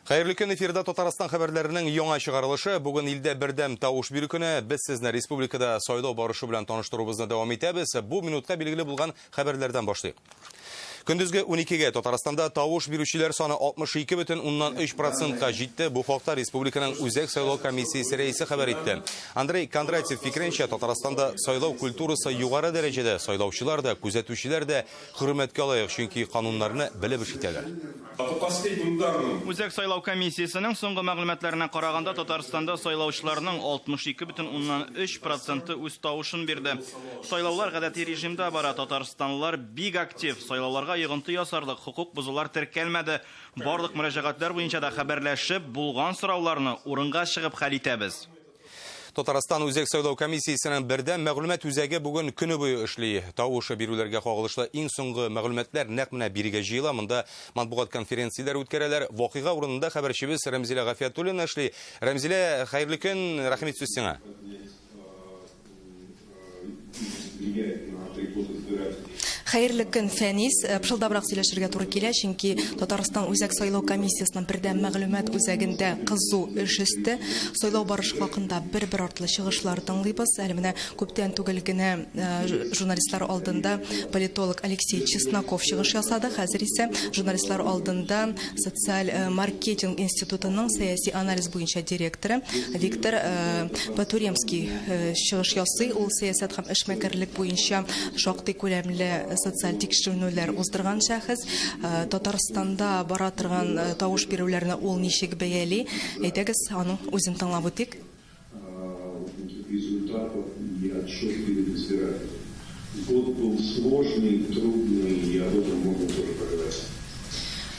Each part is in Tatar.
Хәерле көн, эфирда Татарстан хәбәрләренең яңа чыгарылышы. Бүген илдә бердәм тавыш бирү көне. Без сезне республикада сайлау барышы белән таныштыруыбызны дәвам итәбез. Бу минутка билгеле булган хәбәрләрдән башлыйк. Көндезге 12-гә Татарстанда тавыш бирүчеләр саны 62,3 процентка җитте. Бу хакта республиканың Үзәк сайлау комиссиясе рәисе хәбәр итте. Андрей Кондратьев фикеренчә, Татарстанда сайлау культурасы югары дәрәҗәдә, сайлаучылар да, күзәтүчеләр дә хөрмәткә лаек, чөнки кануннарны белеп эш итәләр. Үзәк сайлау комиссиясенең соңгы мәгълүматларына караганда, Татарстанда сайлаучыларның 62,3 проценты үз тавышын бирде. Сайлаулар гадәти режимда бара, татарстанлылар бик актив. Сайлауларга йогынты ясарлык хокук бозулар теркәлмәде. Барлык мөрәҗәгатьләр буенча да хәбәрләшеп, булган сорауларны урынга чыгып хәл итәбез. Татарстан Үзәк сайлау комиссиясенең бердәм мәгълүмат үзәге бүген көне буе эшли. Тавышы бирүләргә кагылышлы иң соңгы мәгълүматлар нәкъ менә бирегә җыела. Монда матбугат конференцияләре үткәрәләр. Вакыйга урынында хәбәрчебез Рәмзилә Гафиятуллина эшли. Рәмзилә, хәерле көн, рәхим ит сүз сиңа. Хәерле көн, Фәнис. Э, пышылдабрак сөйләшергә туры килә, чөнки Татарстан Үзәк сайлау комиссиясенең бердәм мәгълүмат үзәгендә кызу эш өсте. Сайлау барышы хакында бер-бер артлы чыгышлар тыңлыйбыз. Әле менә күптән түгел генә э, журналистлар алдында политолог Алексей Чесноков чыгыш ясады. Хәзер исә журналистлар алдында социаль э, маркетинг институтының сәяси анализ буенча директоры Виктор Батуремский чыгыш ясый. Ул сәясәт һәм эшмәкәрлек буенча шактый күләмле социаль тикшеренүләр уздырган шәхес. Э, Татарстанда бара торган э, тавыш бирүләрне ул ничек бәяли? Әйдәгез, аның үзен тыңлап үтик. Результатов и отчет перед избирателем. Год был сложный, трудный, и об этом можно тоже поговорить.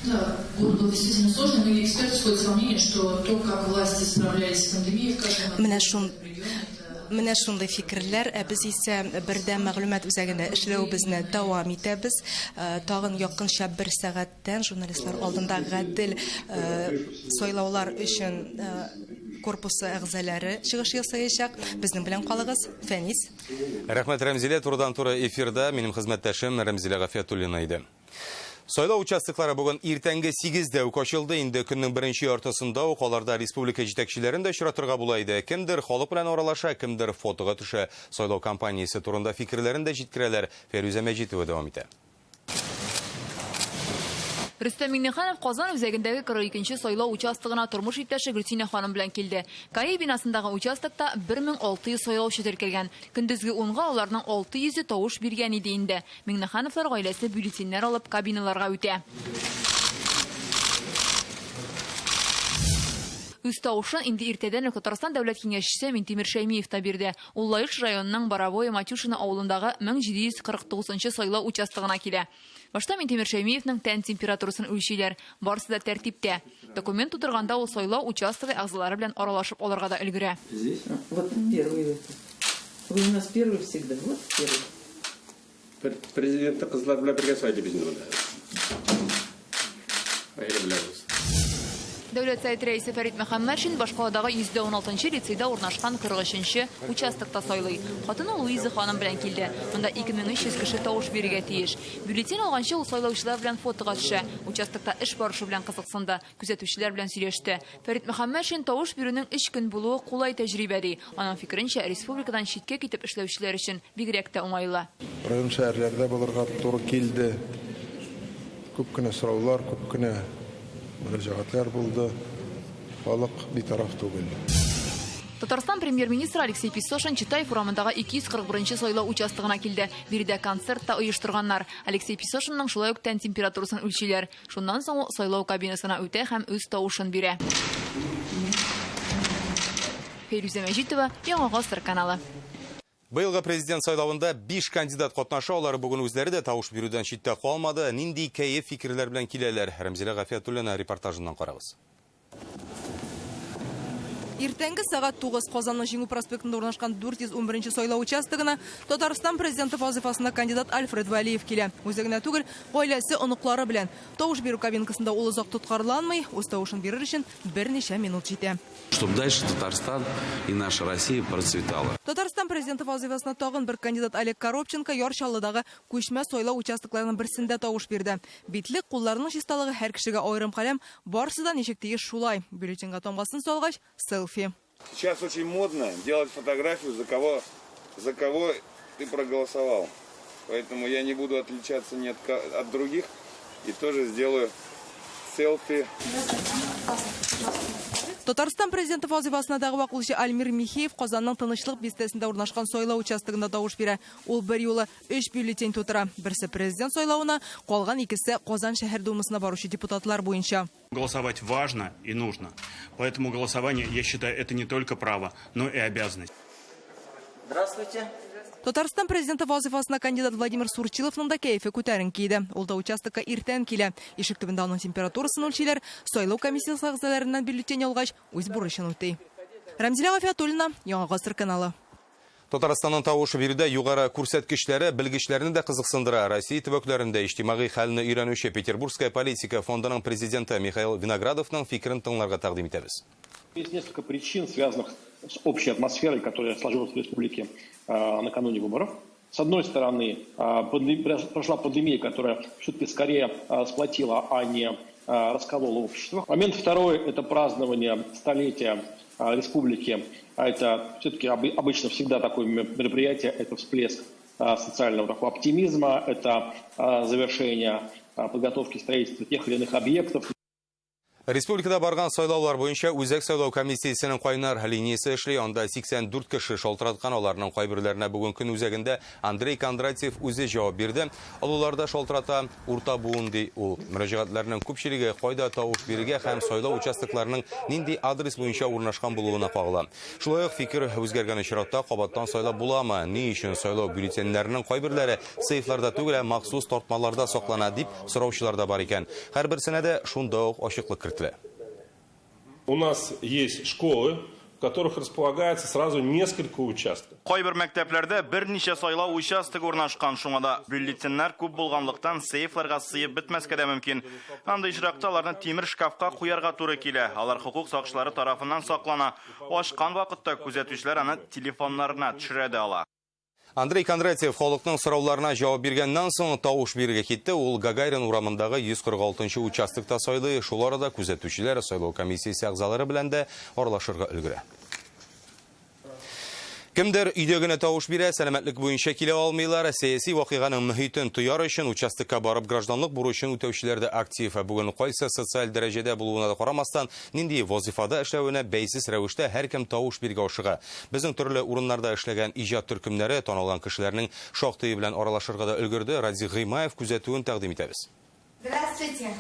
Да, год был действительно сложный. Многие эксперты сходятся во мнении, что то, как власти справлялись с пандемией в каждом Менә шун Менә шундый фикерләр, ә без исә бердәм мәгълүмат үзәгендә эшләвебезне дәвам итәбез. Э, тагын якынча бер сәгатьтән журналистлар алдында гадел э, сайлаулар өчен э, корпусы әгъзалары чыгыш ясаячак. Безнең белән калыгыз. Фәнис. Рәхмәт, Рәмзилә. Турыдан-туры эфирда минем хезмәттәшем Рәмзилә Гафиятуллина иде. Сайлау участоклары бүген иртәнге 8-дә үк ачылды. Инде көннең беренче яртысында ук аларда республика җитәкчеләрен дә очратырга була иде. Кемдер халык белән аралаша, кемдер фотога төшә. Сайлау кампаниясе турында фикерләрен дә җиткерәләр. Фәрүзә Мәҗитова дәвам итә. Рөстәм Миңнеханов Казан үзәгендәге 42 нче сайлау участогына тормыш иптәше Гөлсинә ханым белән килде. КАИ бинасындагы участокта 1600 сайлаучы теркәлгән. Көндезге унга аларның 600 е тавыш биргән иде инде. Миңнехановлар гаиләсе бюллетеньнәр алып кабиналарга үтә. Үз тавышын инде иртәдән үк Татарстан Дәүләт Киңәшчесе Минтимер Шәймиев та бирде. Ул Лаеш районының Боровое Матюшино авылындагы 1749 нчы сайлау участогына килә. Башта Минтимер Шәймиевның тән температурасын үлчиләр. Барысы да тәртиптә. Документ тутырганда ул сайлау участогы әгъзалары белән аралашып алырга да өлгерә. Здесь? Вот первый. Вы у нас первый всегда. Вот первый. Президентны кызлар белән бергә сайлыйбыз инде монда. Хәерле беләбез. Дәүләт Советы рәисе Фәрит Мөхәммәтшин башкаладагы 116 нчы лицейда урнашкан 43 нче участокта сайлый. Хатыны Луиза ханым белән килде. Монда 2300 кеше тавыш бирергә тиеш. Бюллетень алганчы ул сайлаучылар белән фотога төшә. Участокта эш барышы белән кызыксынды. Күзәтүчеләр белән сөйләште. Фәрит Мөхәммәтшин тавыш бирүнең өч көн булуы кулай тәҗрибә, ди. Аның фикеренчә, республикадан читкә китеп эшләүчеләр өчен бигрәк тә уңайлы. Район-шәһәрләрдә булырга туры килде. Күп кенә сораулар, күп кенә мөрәҗәгатьләр булды. Халык битараф түгел. Татарстан Премьер-министры Алексей Песошин Читаев урамындагы 241 нче сайлау участогына килде. Биредә концерт та оештырганнар. Алексей Песошинның шулай ук тән температурасын үлчиләр. Шуннан соң ул сайлау кабинасына үтә һәм үз тавышын бирә. Фәйрүзә Мәҗитова, Яңа Гасыр каналы. Быелгы президент сайлавында 5 кандидат катнаша, алар бүген үзләре дә тавыш бирүдән читтә калмады. Нинди кәеф, фикерләр белән киләләр? Рәмзилә Гафиятуллина репортажыннан карагыз. Иртәнге сәгать 9 Казанның Җиңү проспектында урнашкан 411 сайлау участогына Татарстан президенты вазифасына кандидат Альфред Вәлиев килә. Үзе генә түгел, гаиләсе, оныклары белән. Тавыш бирү кабинкасында ул озак тоткарланмый, үз тавышын бирер өчен берничә минут җитә. Чтобы дальше Татарстан и наша Россия процветала. Татарстан президенты вазифасына тагын бер кандидат Олег Коробченко Яр Чаллыдагы күчмә сайлау участокларының берсендә тавыш бирде. Битлек, кулларының чисталыгы, һәр кешегә аерым каләм, барысы да ничек тиеш шулай. Бюллетеньга тамгасын салгач, селфи. Сейчас очень модно делать фотографию, за кого ты проголосовал. Поэтому я не буду отличаться ни от других и тоже сделаю селфи. Татарстан президенты вазифасына дәгъва кылучы Альмир Михеев Казанның Тынычлык бистәсендә урнашкан сайлау участогында тавыш бирә. Ул бер юлы өч бюллетень тутыра. Берсе президент сайлавына, калган икесе Казан шәһәр думасына баручы депутатлар буенча. Голосовать важно и нужно. Поэтому голосование, я считаю, это не только право, но и обязанность. Здравствуйте. Татарстан президенты вазифасына кандидат Владимир Сурчиловның да кәефе күтәренке иде. Ул да участокка иртән килә. Ишек төбендә аның температурасын үлчиләр, сайлау комиссиясе әгъзаларыннан бюллетень алгач, үз бурычын үти. Рәмзилә Гафиятуллина, Яңа Гасыр каналы. Татарстанның тавыш бирүдә югары күрсәткечләре белгечләрне дә кызыксындыра. Россия төбәкләрендә иҗтимагый хәлне өйрәнүче Петербургская политика фондының президенты Михаил Виноградовның фикерен тыңларга тәкъдим итәбез. Есть несколько причин, связанных с общей атмосферой, которая сложилась в республике накануне выборов. С одной стороны, прошла пандемия, которая все-таки скорее сплотила, а не расколола общество. Момент второй – это празднование столетия республики. А это все-таки обычно всегда такое мероприятие, это всплеск социального такого оптимизма, это завершение подготовки строительства тех или иных объектов. Республикада барган сайлаулар буенча Үзәк сайлау комиссиясенең кайнар линиясе эшли. Анда 84 кеше шалтыраткан, аларның кайберләренә бүген көн үзәгендә Андрей Кондратьев үзе җавап бирде. Олылар да шалтырата, урта буын ди ул. Мөрәҗәгатьләрнең күпчелеге кайда тавыш бирергә һәм сайлау участокларының нинди адрес буенча урнашкан булуына кагыла. Шулай ук фикер үзгәргән очракта кабаттан сайлап буламы? Ни өчен сайлау бюллетеньнәренең кайберләре сейфларда түгел, ә махсус тартмаларда саклана дип сораучылар да бар икән. Һәрберсенә дә шунда ук ачыклык кертелә. У нас есть школы, в которых располагается сразу несколько участков. Кайбер мәктәпләрдә берничә сайлау участогы урнашкан, шуңа да бюллетеньнәр күп булганлыктан сейфларга сыеп бетмәскә дә мөмкин. Андый очракта аларны тимер шкафка куярга туры килә. Алар хокук сакчылары тарафыннан саклана. Ачкан вакытта күзәтүчеләр аны телефоннарына төшерә дә ала. Андрей Кондратьев халыкның сорауларына җавап биргәннән соң тавыш бирергә китте. Ул Гагарин урамындагы 146 участокта сайлый. Шул арада күзәтүчеләр сайлау комиссиясе әгъзалары белән дә аралашырга өлгерә. Кемдер өйдә генә тавыш бирә, сәламәтлек буенча килә алмыйлар. Сәяси вакыйганың мөхитен тояр өчен участокка барып гражданлык бурычын үтәүчеләр дә актив. Бүген кайсы социаль дәрәҗәдә булуына да карамастан, нинди вазифада эшләвенә бәйсез рәвештә һәркем тавыш бирергә ашыга. Безнең төрле урыннарда эшләгән иҗат төркемнәре танылган кешеләрнең шактые белән аралашырга да өлгерде. Радик Гыймаев күзәтүен тәкъдим итәбез. Здравствуйте.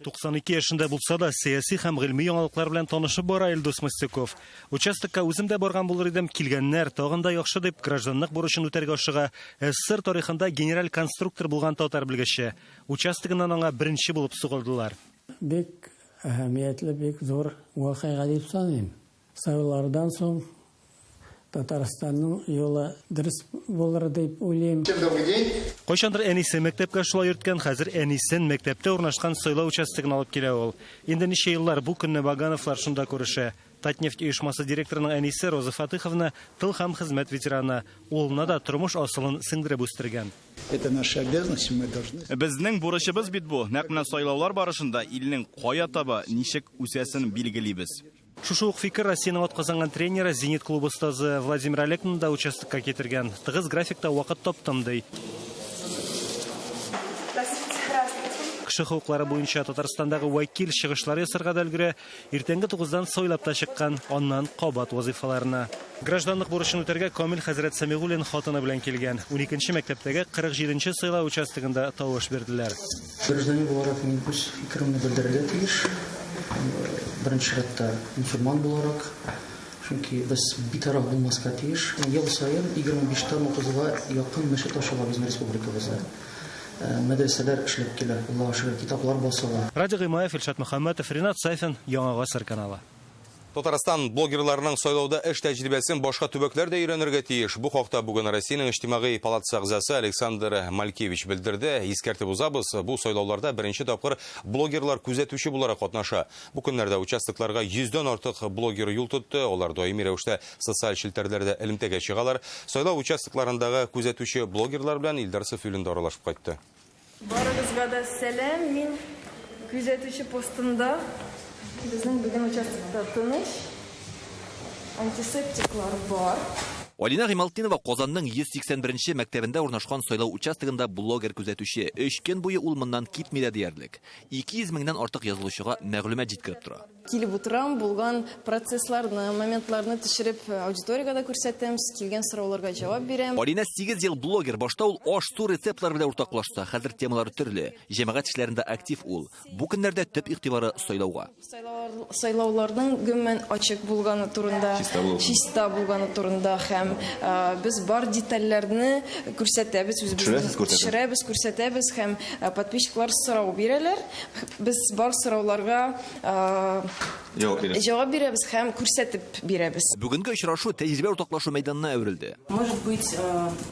92 яшендә булса да, сәяси һәм гыйльми яңалыклар белән танышып бара Илдус Мостяков. Участокка үзем дә барган булыр идем, килгәннәр тагын да яхшы дип гражданлык бурычын үтәргә ашыга. СССР тарихында генераль конструктор булган татар белгече. Участогыннан аңа беренче булып сугылдылар. Бик әһәмиятле, бик зур вакыйга дип саныйм. Сайлаулардан соң Татарстанның юлы дөрес булыр дип уйлыйм. Добрый день. Кайчандыр әнисе мәктәпкә шулай йөрткән, хәзер әнисен мәктәптә урнашкан сайлау участогына алып килә ул. Инде ничә еллар бу көнне Вагановлар шунда күрешә. Татнефть оешмасы директорының әнисе Роза Фатыховна тыл һәм хезмәт ветераны. Улына да тормыш асылын сеңдереп үстергән. Это наша обязанность, мы должны. Безнең бурычыбыз бит бу. Нәкъ менә сайлаулар барышында илнең кая таба ничек үсәсен билгелибез. Шушы ук фикер Россиянең атказанган тренеры, Зенит клубы остазы Владимир Алекноны да участокка китергән. Тыгыз графикта вакыт таптым ди. Кеше хокуклары буенча Татарстандагы вәкил чыгышлар ясарга да өлгерә. Иртәнге 9-дан сайлап та чыккан, аннан кабат вазифаларына. Гражданлык бурычын үтәргә Камил хәзрәт Сәмигуллин хатыны белән килгән. 12 мәктәптәге 47 сайлау участогында тавыш бирделәр. Гражданин буларак мин үз фикеремне белдерергә тиеш. Беренче чиратта мөселман буларак, чөнки без битараф булмаска тиеш. Ел саен 25-тән 30-га якын мәчет ачыла безнең республикабызда. Мәдрәсәләр эшләп килә, Аллага шөкер, китаплар басыла. Радик Гыймаев, Илшат Мөхәммәтов, Ринат Сафин, Яңа Гасыр каналы. Татарстан блогерларының сайлауда эш тәҗрибәсен башка төбәкләр дә өйрәнергә тиеш. Бу хакта бүген Россиянең Иҗтимагый палатасы әгъзасы Александр Малькевич белдерде. Искәртеп узабыз, бу сайлауларда беренче тапкыр блогерлар күзәтүче буларак катнаша. Бу көннәрдә участокларга йөздән артык блогер юл тотты. Алар даими рәвештә социаль челтәрләрдә элемтәгә чыгалар. Сайлау участокларындагы күзәтүче блогерлар белән Илдар Сафиуллин да аралашып кайтты. Барыгызга да сәлам, мин күзәтүче постында. Безнең бүген участокта тыныч, антисептиклар бар. Алинә Гыймалтдинова Казанның 181 нче мәктәбендә урнашкан сайлау участогында блогер-күзәтүче. Өч көн буе ул моннан китми дә диярлек. 200 меңнән артык язылучыга мәгълүмат җиткереп тора. Килеп утырам, булган процессларны, моментларны төшереп, аудиториягә дә күрсәтәм, килгән сорауларга җавап бирәм. Алинә 8 ел блогер. Башта ул аш-су рецептлары белән уртаклашса, хәзер темалары төрле. Җәмәгать эшләрендә актив ул. Бу көннәрдә төп игътибары сайлауга. Сайлауларның гомумән ачык булганы турында, чиста булганы турында һәм без бар детальләрне күрсәтәбез, үзебез төшерәбез, күрсәтәбез һәм подписчиклар сорау бирәләр. Без бар сорауларга Җавап бирәбез. Җавап бирәбез һәм күрсәтеп бирәбез. Бүгенге очрашу тәҗрибә уртаклашу мәйданына әверелде. Может быть,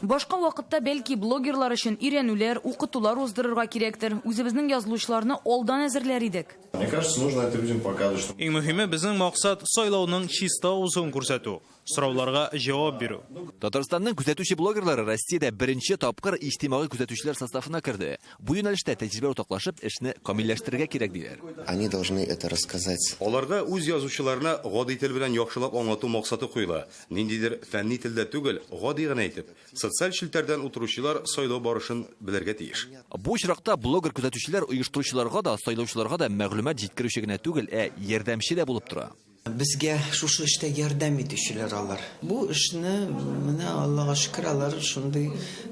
Башка вакытта, бәлки, блогерлар өчен өйрәнүләр, укытулар уздырырга кирәктер. Үзебезнең язылучыларны алдан әзерләр идек. Мне кажется, нужно это людям показывать, что Иң мөһиме, безнең максат, сайлауның чиста узуын күрсәтү. Сорауларга җавап бирү. Татарстанның күзәтүче блогерлары Россиядә беренче тапкыр иҗтимагый күзәтүчеләр составына керде. Бу юнәлештә тәҗрибә уртаклашып, эшне камилләштерергә кирәк, диләр. Они должны это рассказать. Аларга үз язучыларына гади тел белән яхшылап аңлату максаты куела. Ниндидер фәнни телдә түгел, гади гына итеп. Социаль челтәрдән утыручылар сайлау барышын белергә тиеш. Бу очракта блогер-күзәтүчеләр оештыручыларга да, сайлаучыларга да мәгълүмат җиткерүче генә түгел, ә ярдәмче дә булып тора. Безгә шушы эштә ярдәм итүчеләр алар. Бу эшне менә Аллага шөкер, алар шундый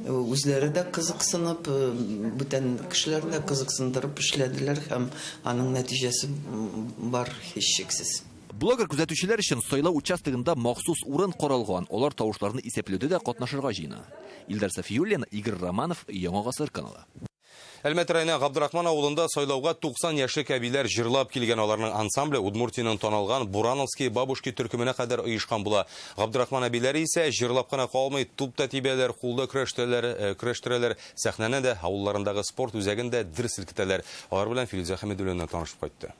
үзләре дә кызыксынып, бүтән кешеләрне дә кызыксындырып эшләделәр һәм аның нәтиҗәсе бар һичшиксез. Блогер күзәтүчеләр өчен сайлау участогында махсус урын каралган. Алар тавышларны исәпләүдә дә катнашырга җыена. Илдар Сафиуллин, Игорь Романов, Яңа гасыр каналы. Әлмәт районы Габдрахман авылында сайлауга 90 яшьлек әбиләр җырлап килгән. Аларның ансамбле Удмуртиянең танылган Бурановские бабушки төркеменә кадәр оешкан була. Габдрахман әбиләре исә җырлап кына калмый, туп та тибәләр, кулда көрәштәләр, э, көрәштерәләр, сәхнәне дә, авылларындагы спорт үзәген дә дер селкетәләр. Алар белән Филүзә Хәмидуллина танышып кайтты.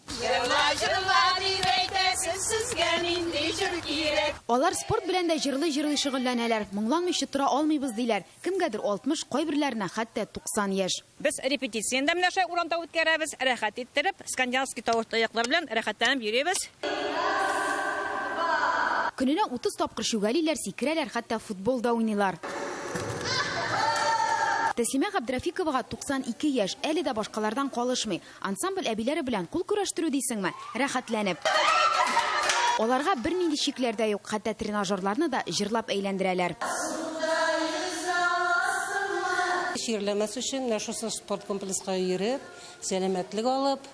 Җырла, җырла дип әйтәсез, сезгә нинди җыр кирәк? Алар спорт белән дә җырлый-җырлый шөгыльләнәләр. Моңланмыйча тора алмыйбыз, диләр. Кемгәдер 60, кайберләренә хәтта 90 яшь. Без репетицияне дә менә шулай урамда үткәрәбез, рәхәт иттереп, скандинавский тавыш таяклар белән рәхәтләнеп йөрибез. Көненә 30 тапкыр чүгәлиләр, сикерәләр, хәтта футбол да уйныйлар. Тәслимә Габдрафиковага 92 яшь, әле дә башкалардан калышмый. Ансамбль әбиләре белән кул көрәштерү дисеңме? Рәхәтләнеп. Аларга бернинди чикләр дә юк, хәтта тренажерларны да җырлап әйләндерәләр. Чирләмәс өчен менә шушы спорт комплекска йөреп, сәламәтлек алып,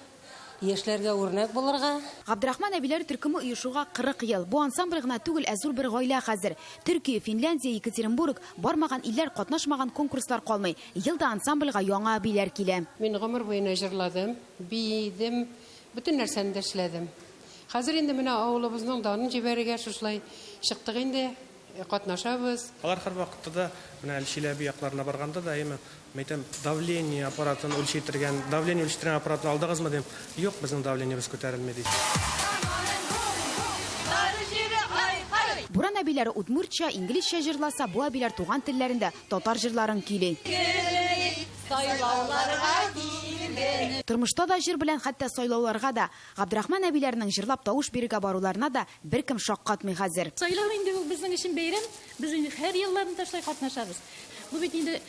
яшьләргә үрнәк булырга. Габдрахман әбиләр төркеме оешуга 40 ел. Бу ансамбль гына түгел, ә зур бер гаилә хәзер. Төркия, Финляндия, Екатеринбург, бармаган илләр, катнашмаган конкурслар калмый. Ел да ансамбльгә яңа әбиләр килә. Мин гомер буена җырладым, биедем, бөтен нәрсәне дә эшләдем. Хәзер инде менә авылыбызның данын җибәрергә шушылай чыктык инде, катнашабыз. Алар һәрвакытта да, менә әле Чиләбе якларына барганда да, әйеме, мәйтәм, давление аппаратын үлчи тергән, давление үлчи тергән аппаратны алдыгызмы, дим. Юк, безнең давлениебез күтәрелми, ди. Буран әбиләре удмуртча, инглизчә җырласа, бу әбиләр туган телләрендә татар җырларын көйли. Тормышта да җыр белән, хәтта сайлауларга да. Габдрахман әбиләренең җырлап тавыш бирергә баруларына да беркем шаккатмый хәзер. Сайлау инде ул безнең өчен бәйрәм. Без инде һәр елларында шулай катнашабыз. Бу бит инде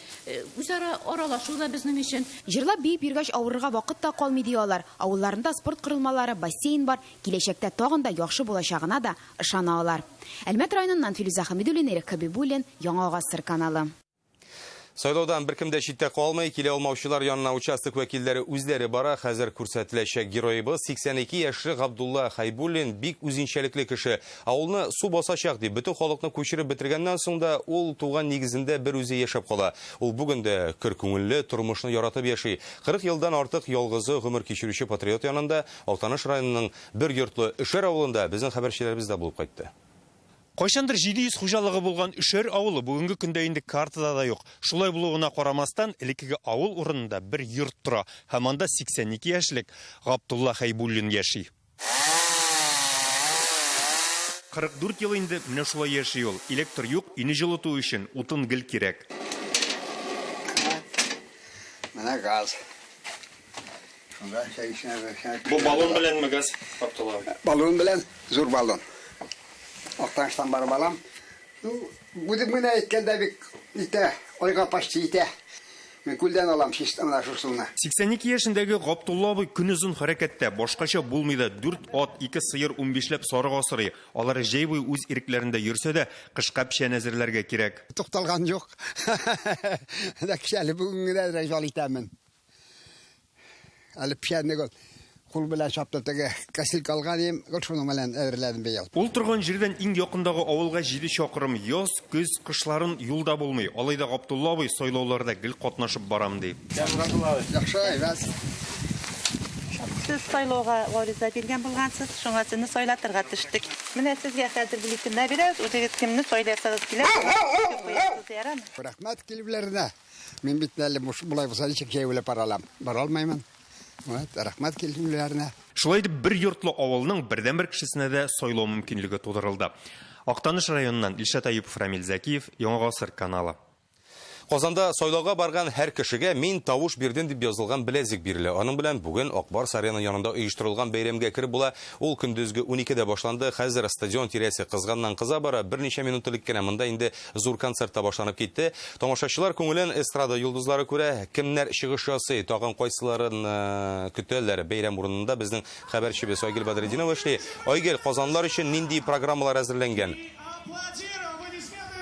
үзара аралашу да безнең өчен. Җырлап биеп йөргәч авырырга вакыт та калмый, ди алар. Авылларында спорт корылмалары, бассейн бар. Киләчәктә тагын да яхшы булачагына да ышана алар. Әлмәт районыннан Филүзә Хәмидуллина, Ирек Хәбибуллин, Яңа Гасыр каналы. Сайлаудан беркем дә читтә калмый, килә алмаучылар янына участок вәкилләре үзләре бара. Хәзер күрсәтеләчәк героебыз 82 яшьле Габдулла Хайбуллин бик үзенчәлекле кеше. Авылны су басачак дип, бөтен халыкны күчереп бетергәннән соң да ул туган нигезендә бер үзе яшәп кала. Ул бүген дә көр күңелле, тормышны яратып яши. 40 елдан артык ялгызы гомер кичерүче патриот янында Актаныш районының бер йортлы Өшәр авылында безнең хәбәрчеләребез дә булып кайтты. Кайчандыр 700 хуҗалыгы булган Өшәр авылы бүгенге көндә инде картада да юк. Шулай булуына карамастан, элеккеге авыл урынында бер йорт тора һәм анда 82 яшьлек Габдулла Хәйбуллин яши. 44 ел инде менә шулай яши ул. Электр юк, өйне җылыту өчен утын гел кирәк. Менә газ. Шунда чәй эченә. Бу баллон беләнме газ, Габдулла абый? Баллон белән, зур баллон. Актаныштан барып алам. Ну, үзем генә әйткәндә бик итә, айга почти итә. Мин күлдән алам чиста менә шул суны. 82 яшендәге Габдулла абый көнозын хәрәкәттә, башкача булмый да. 4 ат, 2 сыер, 15ләп сарык асрый. Алар җәй буе үз ирекләрендә йөрсә дә, кышка печән әзерләргә кирәк. Тукталган юк. Ләкин әле бүген генә әзрәк ял итәмен. Әле печәнне гел кул белән чаптым, теге косилка алган идем, гел шуның белән әзерләдем быел. Ул торган җирдән иң якындагы авылга 7 чакрым. Яз, көз, кышларын юлда булмый. Алай да Габдулла абый сайлауларда гел катнашып барам ди. Яхшы, әйбәт. Сез сайлауга гариза биргән булгансыз, шуңа сезне сайлатырга төштек. Менә сезгә хәзер бюллетеньнәр бирәбез, үзегез кемне сайласагыз килә, шуңа куясыз, ярамы? Рәхмәт килүләренә. Мин бит әле болай булса ничек җәяүләп бара алам? Бара алмаймын. Вот, рәхмәт килүләренә. Шулай итеп, бер йортлы авылның бердәнбер кешесенә дә сайлау мөмкинлеге тудырылды. Актаныш районыннан Илшат Аюпов, Рамил Зәкиев, Яңа Гасыр каналы. Казанда сайлауга барган һәр кешегә мин тавыш бирдем дип язылган беләзек бирелә. Аның белән бүген Ак Барс Арена янында оештырылган бәйрәмгә кереп була. Ул көндезге 12-дә башланды. Хәзер стадион тирәсе кызганнан кыза бара. Берничә минут элек кенә монда инде зур концерт та башланып китте. Тамашачылар күңелен эстрада йолдызлары күрә. Кемнәр чыгыш ясый, тагын кайсыларын көтәләр. Бәйрәм урынында безнең хәбәрчебез Айгөл Бәдретдинова эшли. Айгөл, казанлар өчен нинди программалар әзерләнгән?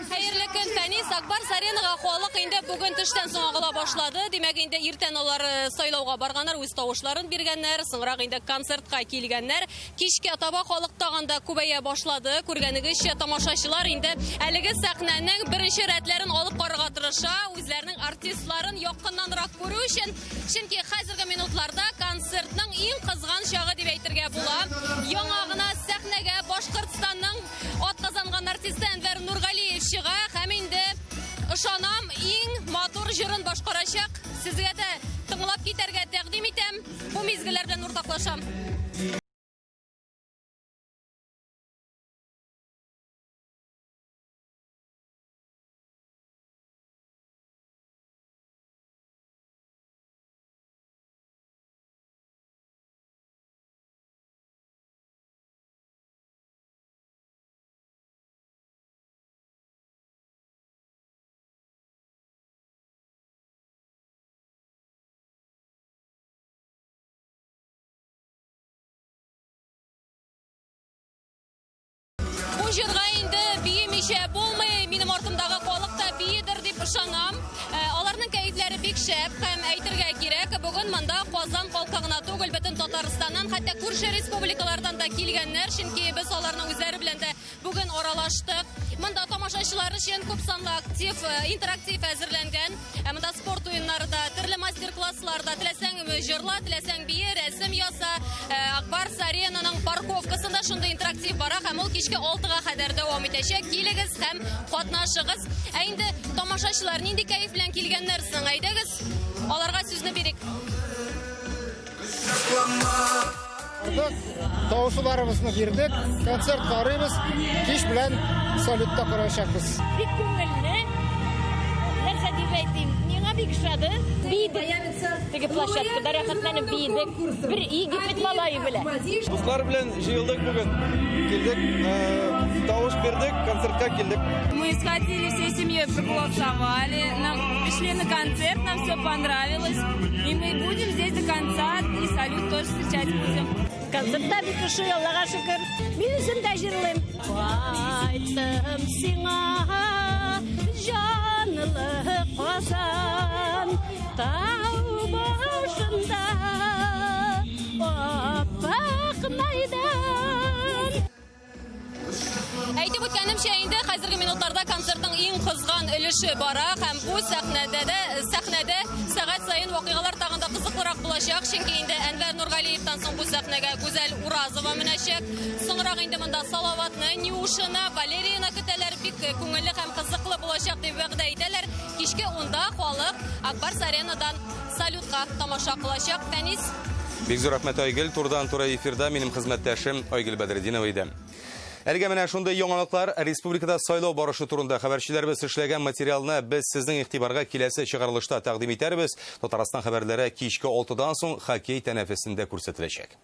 Хәерле көн, Фәнис. Ак Барс Аренага халык инде бүген төштән соң агыла башлады. Димәк, инде иртән алар сайлауга барганнар, үз тавышларын биргәннәр, соңрак инде концертка килгәннәр. Кичкә таба халык тагын да күбәя башлады. Күргәнегезчә, тамашачылар инде әлеге сәхнәнең беренче рәтләрен алып карарга тырыша, үзләренең артистларын якыннанрак күрү өчен. Чөнки хәзерге минутларда концертның иң кызган чагы дип әйтергә була. Яңа гына сәхнәгә Башкортстанның атказанган артисты Әнвәр Нургалиев чыга һәм инде ышанам, иң матур җырын башкарачак. Сезгә дә тыңлап китәргә тәкъдим итәм. Бу мизгелләр белән уртаклашам. Бу җырга инде биемичә булмый. Минем артымдагы халык та биедер дип ышанам. Аларның кәефләре бик шәп һәм әйтергә кирәк, бүген монда Казан халкы гына түгел, бөтен Татарстаннан, хәтта күрше республикалардан да килгәннәр, чөнки без аларның үзләре белән дә бүген аралаштык. Монда тамашачылар өчен күп санлы актив, интерактив әзерләнгән. Монда спорт уеннары да, төрле мастер-класслар да, теләсәң җырла, теләсәң бие, рәсем яса. Ак Барс Аренаның парковкасында шундый интерактив бара һәм ул кичке 6-га кадәр дәвам итәчәк. Килегез һәм катнашыгыз. Ә инде тамашачылар нинди кәеф белән килгәннәр соң? Әйдәгез, аларга сүзне бирик. Бардык, тавышларыбызны бирдек, концерт карыйбыз, кич белән салютта караячакбыз. Бик күңелле. Нәрсә дип әйтим, миңа бик ошады. Биедек. Теге площадкада рәхәтләнеп биедек. Бер Египет малае белән. Дуслар белән җыелдык бүген. Килдек, тавыш бирдек, концертка килдек. Мы сходили всей семьей, проголосовали. Нам пришли на концерт, нам все понравилось. И мы будем здесь до конца, и салют тоже встречать будем. Концертта бик ошый, Аллага шөкер. Мин үзем дә җырлыйм. Кайттым сиңа, җанлы. Казан тау башында Аппак мәйдан. Әйтеп үткәнемчә, инде хәзерге минутларда концертның иң кызган өлеше бара һәм бу сәхнәдә дә сәхнәдә сәгать саен вакыйгалар тагын да кызыклырак булачак, чөнки инде Әнвәр Нургалиевтан соң бу сәхнәгә Гүзәл Уразова менәчәк. Соңрак инде монда Салаватны, Нюшина, Валерияны көтәләр. Бик күңелле һәм кызыклы булачак дип вәгъдә итәләр. Кичке унда халык Акбарс аренадан салютка тамаша кылачак. Фәнис. Бик зур рәхмәт, Айгөл. Турыдан-туры эфирда минем хезмәттәшем Айгөл Бәдретдинова иде. Әлегә менә шундый яңалыклар. Республикада сайлау барышы турында хәбәрчеләребез эшләгән материалны без сезнең игътибарга киләсе чыгарылышта тәкъдим итәрбез. Татарстан хәбәрләре кичке 6-дан соң хоккей тәнәфесендә күрсәтеләчәк.